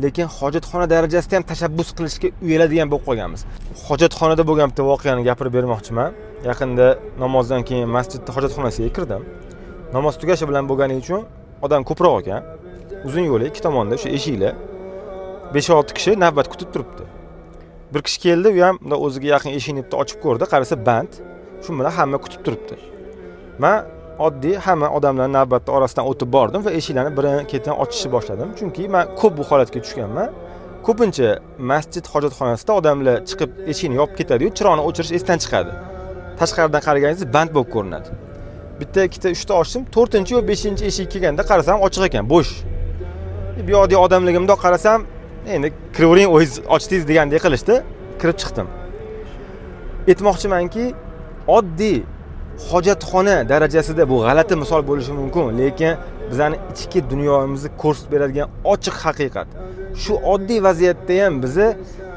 Lekin hojatxona darajasida ham tashabbus qilishga uyaladigan bo'lib qolganmiz. Hojatxonada bo'lgan bitta voqeani gapirib bermoqchiman. Yaqinda namozdan keyin masjidni hojatxonasiga kirdim. Namoz tugashi bilan bo'lgani uchun odam ko'proq ekan. Uzun yo'li ikki tomonda o'sha eshiklar, 5-6 kishi navbat kutib turibdi. Bir kishi keldi, u ham bundoq o'ziga yaqin eshikni bitta ochib ko'rdi, qarasa, band. Shu bilan hamma kutib turibdi. Man oddiy hamma odamlarni navbatni orasidan o'tib bordim va eshiklarni birin ketin ochishni boshladim, chunki man ko'p bu holatga tushganman. Ko'pincha masjid hojatxonasida odamlar chiqib, eshikni yopib ketadiyu, chiroqni o'chirish esdan chiqadi. Tashqaridan qaraganingizda band bo'lib ko'rinadi. Bitta, ikkita, uchta ochdim, to'rtinchi yo beshinchi eshik kelganda qarasam, ochiq ekan, bo'sh. Bu yoqdagi odamlarga bundoq qarasam, endi "Kiravering, o'zingiz ochdingiz" degandek qilishdi. Kirib chiqdim. Aytmoqchimanki, oddiy hojatxona darajasida, bu g'alati misol bo'lishi mumkin, lekin bizani ichki dunyomizni ko'rsatib beradigan ochiq haqiqat. Shu oddiy vaziyatda ham biza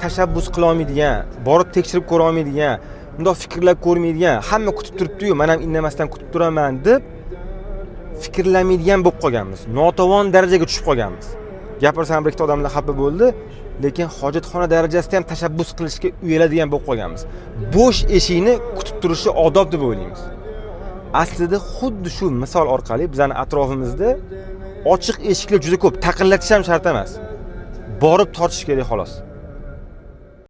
tashabbus qilolmaydigan, borib tekshirib ko'ra olmaydigan, bundoq fikrlab ko'rmaydigan, hamma kutib turibdiyu, man ham indamasdan kutib turaman deb fikrlamaydigan bo'lib qolganmiz. Notavon darajaga tushib qolganmiz. Gapirsam, bir ikkita odamlar xafa bo'ldi, lekin hojatxona darajasida ham tashabbus qilishga uyaladigan bo'lib qolganmiz. Bo'sh eshikni kutib turishi odob deb o'ylaymiz. Aslida xuddi shu misol orqali bizani atrofimizda ochiq eshiklar juda ko'p, taqillatish ham shart emas, borib tortish kerak, xolos.